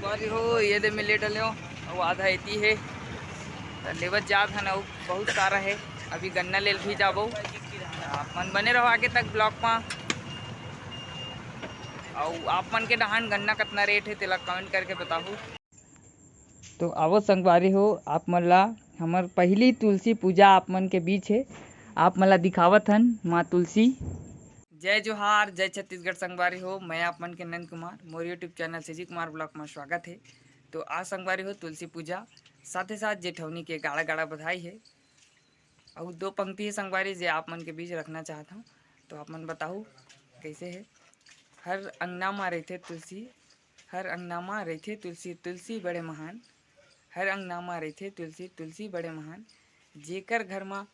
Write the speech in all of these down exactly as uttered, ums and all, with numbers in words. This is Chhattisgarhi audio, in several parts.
अरे हो, ये दे में ले डले हो, अउ आधा एती हे, त लेवत जात हन, अउ बहुत सारा हे। अभी गन्ना लेल भी जाबो। आप मन बने रहो आगे तक ब्लॉग मा। अउ आप मन के डहान गन्ना कतना रेट हे, तेला कमेंट करके बताहू। तो आवो संगवारी हो, आप मन ला हमर पहली तुलसी पूजा आप मन के बीच हे, आप मन ला दिखावत हन माँ तुलसी। जय जोहार, जय छत्तीसगढ़ संगवारी हो, मैं आप मन के नंद कुमार, मोर YouTube channel CG Kumar blog में स्वागत हे। तो आज संगवारी हो तुलसी पूजा, साथे साथ जेठौनी के गाड़ा गाड़ा बधाई हे। अउ दो पंक्ति हे संगवारी जे आप मन के बीच रखना चाहत हूँ, तो आप मन बताहू कैसे हे। हर अंगना मा रहिथे तुलसी, हर अंगना मा रहिथे तुलसी, तुलसी बड़े महान। हर अंगना मा रहिथे तुलसी, तुलसी बड़े महान। जेकर घर मा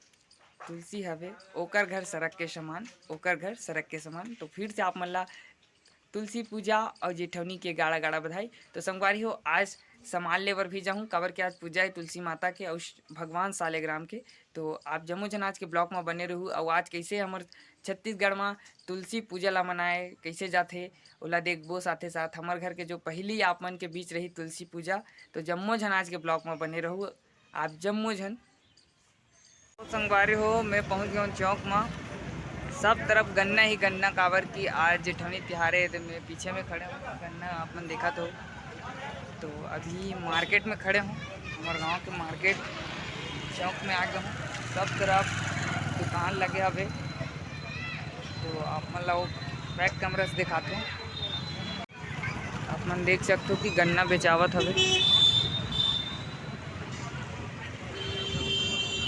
तुलसी हवे, ओकर घर सरग के समान, ओकर घर सरग के समान। तो फिर से आप मन ला तुलसी पूजा अउ जेठौनी के गाड़ा गाड़ा बधाई। तो संगवारी हो, आज सामान ले बर भी जाहूँ, काबर के आज पूजा हे तुलसी माता के अउ श-, भगवान सालेग्राम के। तो आप जम्मो झन आज के ब्लॉग मा बने रहू। अउ आज कैसे हमर छत्तीसगढ़ मा तुलसी पूजा ला मनाए कैसे जाथे, ओला देखबो। साथे साथ हमर घर के जो पहली आप मन के बीच रही तुलसी पूजा, तो जम्मो झन आज के ब्लॉग मा बने रहू आप जम्मो झन। संगवारी हो, मैं पहुंच गया हूँ चौक मा। सब तरफ गन्ना ही गन्ना, काबर कि आज जेठौनी तिहार हे, तो मैं पीछे में खड़े हूँ, गन्ना आप मन देखत हो। तो अभी मार्केट में खड़े हूँ, हमारे गांव के मार्केट चौक में आ गया हूँ। सब तरफ दुकान लगे हवे, तो आप मन ला वो बैक कैमरा से दिखाते हूँ। आप मन देख सकते हो कि गन्ना बेचावत हवे।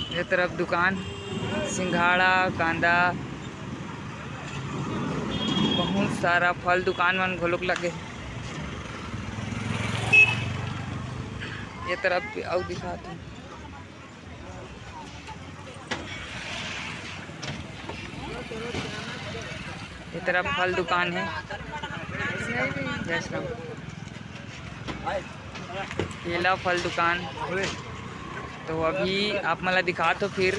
ये तरफ दुकान, सिंघाड़ा, कांदा, बहुत सारा फल दुकान मन घलोक लगे हे। ये तरफ भी अउ दिखात हूँ। ये तरफ फल दुकान हे। जय श्री राम। केला फल दुकान। तो अभी आप मन ला दिखात हो, फिर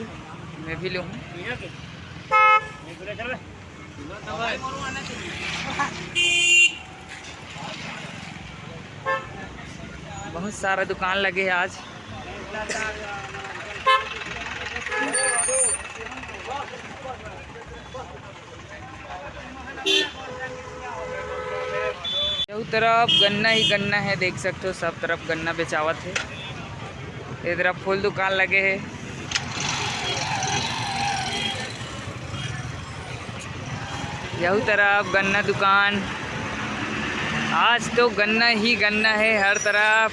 मैं भी लूँ। बहुत सारा दुकान लगे हे आज। यहू तरफ गन्ना ही गन्ना हे, देख सकते हो सब तरफ गन्ना बेचावत हे। ये तरफ फूल दुकान लगे हे। यहू तरफ गन्ना दुकान, आज तो गन्ना ही गन्ना हे हर तरफ।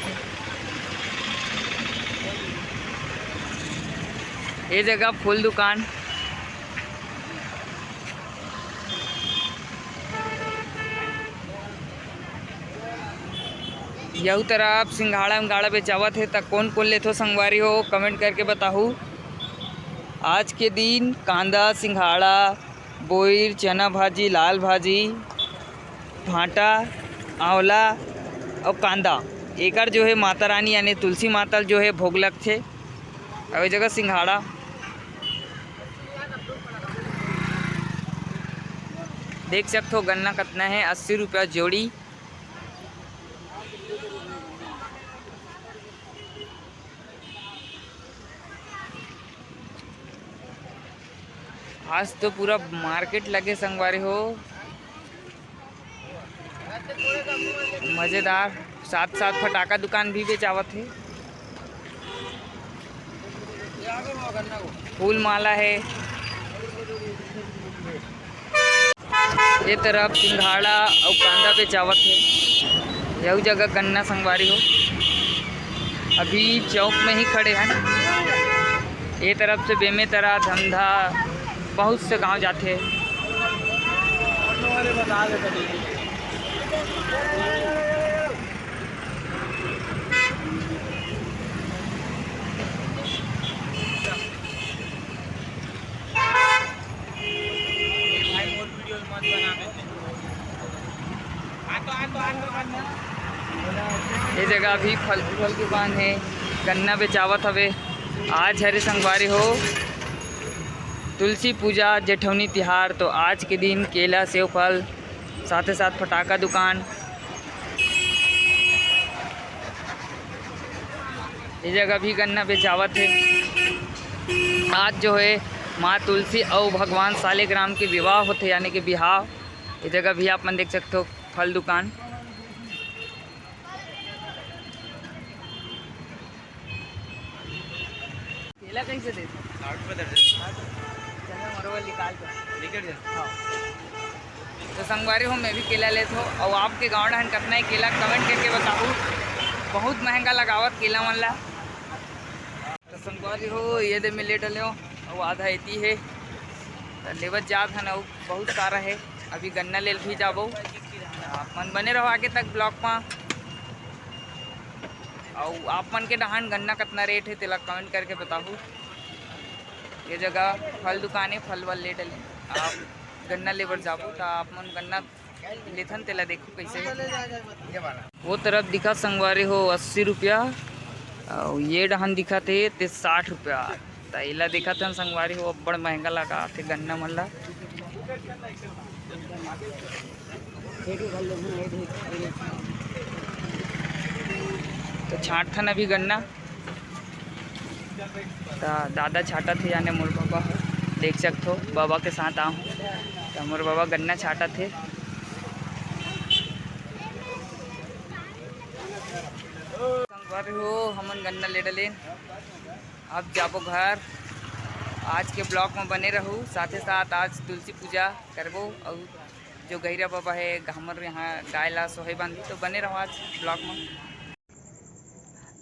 ये जगह फूल दुकान, यहू तरफ सिंघाड़ा उंघाड़ा बेचावत हे, त कोन कोन लेथो संगवारी हो, कमेंट करके बताहू। आज के दिन कांदा, सिंघाड़ा, बोइर, चना भाजी, लाल भाजी, भांटा, आंवला अउ कांदा, एकर जो हे माता रानी यानी तुलसी माता ल जो हे भोग लगथे। अउ ए जगह सिंघाड़ा देख सकथो, गन्ना कतना हे, अस्सी रुपया जोड़ी। आज तो पूरा मार्केट लगे संगवारी हो, मजेदार। साथ साथ फटाका दुकान भी बेचावत हे, फूल माला हे। ये तरफ सिंघाड़ा अउ कांदा बेचावत हे। यहू जगह गन्ना संगवारी हो। अभी चौक में ही खड़े हन। ये तरफ से बेमेतरा, धमधा, बहुत से गांव जाथे। ये जगह अभी फल फूल दुकान हे, गन्ना बेचावत हवे। आज हरे संगवारी हो तुलसी पूजा, जेठौनी तिहार, तो आज के दिन केला, सेव फल, साथे साथ फटाका दुकान। ये जगह भी गन्ना बेचावत हे। आज जो है माँ तुलसी अउ भगवान सालेग्राम के विवाह होथे, यानी कि बिहाव। ये जगह भी आप मन देख सकते हो, फल दुकान। केला कैसे देते? साठ रुपये दर्जन। चलो, मोर बर निकाल दो। निकल जा। हाँ। तो संगवारी हो, मैं भी केला लेत हो, अउ आपके गाँव डहन कतना है केला, कमेंट करके बताहू। बहुत महंगा लगावत केला मन ला। तो संगवारी हो, ये दे मैं ले डले हो, अउ आधा एती है, तो लेवत जात हन, अउ बहुत सारा है। अभी गन्ना लेल भी जाबो। आप मन बने रहो आगे तक ब्लॉग में। अउ आप मन के डहान गन्ना कतना रेट है, तेला कमेंट करके बताहू। ये जगह फल दुकान है, फल वल ले डले। आप गन्ना लेबर जाबो, तो आप मन गन्ना लेथन, तेला देखो कैसे है। वो तरफ दिखा संगवारी हो अस्सी रुपया, अउ ये डहान दिखा थे ते साठ रुपया। त एला देखत हन संगवारी हो, अब्बड़ महंगा लगा थे गन्ना मन ला। तो छांटथन अभी गन्ना। त दादा छाटत हे, याने मोर बाबा ह, देख सकथो, बाबा के साथ आहूँ। त मोर बाबा गन्ना छाटत हे। संगवारी हो, हमन गन्ना ले डलेन, अब जाबो घर। आज के ब्लॉग में बने रहू, साथे साथ आज तुलसी पूजा करबो, अउ जो गहिरा बाबा है, हमर यहाँ गाय ला सोहे बांधी, तो बने रहो आज ब्लॉग में।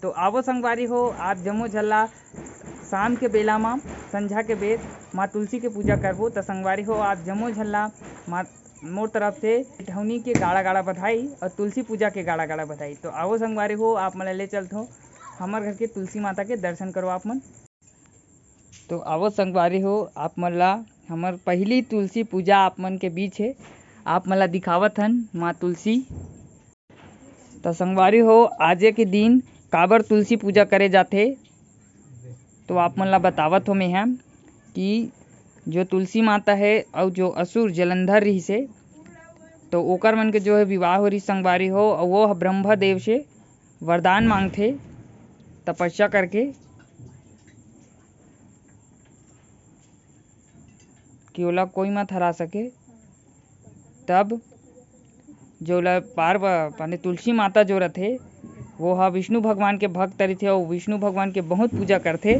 तो आवो संगवारी हो, आप जम्मो झन ला शाम के बेला म, संझा के बेर, माँ तुलसी के पूजा करबो। त संगवारी हो, आप जम्मो झन ला माँ, मोर तरफ से ठौनी के गाड़ा गाड़ा बधाई अउ तुलसी पूजा के गाड़ा गाड़ा बधाई। तो आवो संगवारी हो, आप मन ला ले चलथो हमर घर के तुलसी माता के दर्शन करो आप मन। तो आवो संगवारी हो, आप मन ला हमर पहली तुलसी पूजा आप मन के बीच है, आप मन ला दिखावत हन माँ तुलसी। त संगवारी हो, आजे के दिन काबर तुलसी पूजा करे जाथे, तो आप मन ला बतावत हो मेहा कि जो तुलसी माता है अउ जो असुर जलंधर रिहिस हे, तो ओकर मन के जो है विवाह हो रिहिस संगवारी हो, अउ वो ह ब्रह्मा देव से वरदान मांगथे तपस्या करके कि ओला कोई मत हरा सके। तब जो ओला पार्व-, माने तुलसी माता जो रथे, वो ह विष्णु भगवान के भक्त रथे अउ विष्णु भगवान के बहुत पूजा करथे।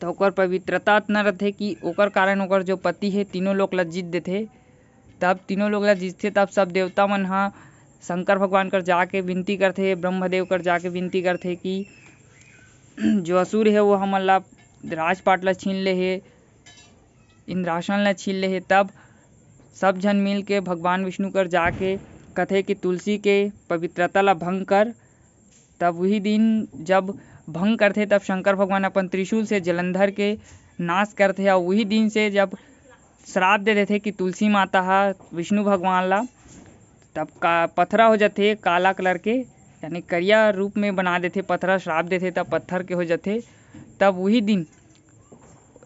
त ओकर पवित्रता अतना रथे कि ओकर कारण ओकर जो पति हे, तीनों लोक ला जीत देथे। तब तीनों लोक ला जीतथे, तब सब देवता मन ह शंकर भगवान कर जाके विनती करथे, ब्रह्मदेव कर जाके विनती करथे कि जो असुर हे, वो हमन ला राजपाट ला छीन ले हे, इंद्रासन ला छीन ले हे। तब सब झन मिल के भगवान विष्णु कर जाके कथे कि तुलसी के पवित्रता ला भंग कर। तब वही दिन जब भंग करथे, तब शंकर भगवान अपन त्रिशूल से जलंधर के नाश करथे। अउ वही दिन से जब श्राप दे देथे कि तुलसी माता ह विष्णु भगवान ला, तब का पथरा हो जाथे काला कलर के, यानी करिया रूप में बना देथे, पथरा श्राप देथे, तब पत्थर के हो जाथे। तब वही दिन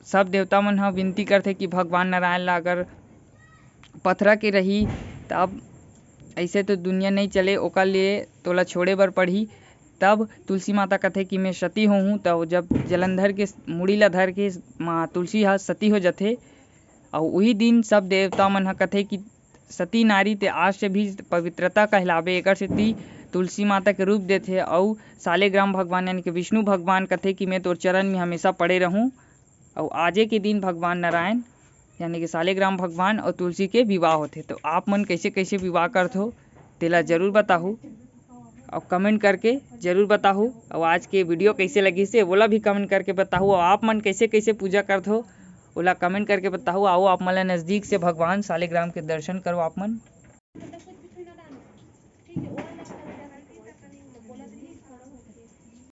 सब देवता मन ह विनती करथे कि भगवान नारायण ला अगर पथरा के रही, तब ऐसे तो दुनिया नहीं चले, ओकर लिए तोला छोड़े बर पड़ही। तब तुलसी माता कथे कि मैं सती होहूँ। तब जब जलंधर के मुड़ी ला धर के माँ तुलसी ह सती हो जथे, अउ उही दिन सब देवता मन ह कथे कि सती नारी ते आज से भी पवित्रता कहलावे। एकर सेती तुलसी माता के रूप देथे अउ सालेग्राम भगवान यानी कि विष्णु भगवान कथे कि मैं तोर चरण में हमेशा पड़े रहूं। अउ आजे के दिन भगवान नारायण यानी कि सालेग्राम भगवान अउ तुलसी के विवाह होथे। तो आप मन कैसे कैसे विवाह करथो, तेला जरूर बताहू। अउ कमेंट करके जरूर बताहू। अउ आज के वीडियो कैसे लगिस हे, वोला भी कमेंट करके बताहू। अउ आप मन कैसे कैसे पूजा करथो, ओला कमेंट करके बताहू। आओ आप मन ला नजदीक से भगवान सालेग्राम के दर्शन करो आप मन।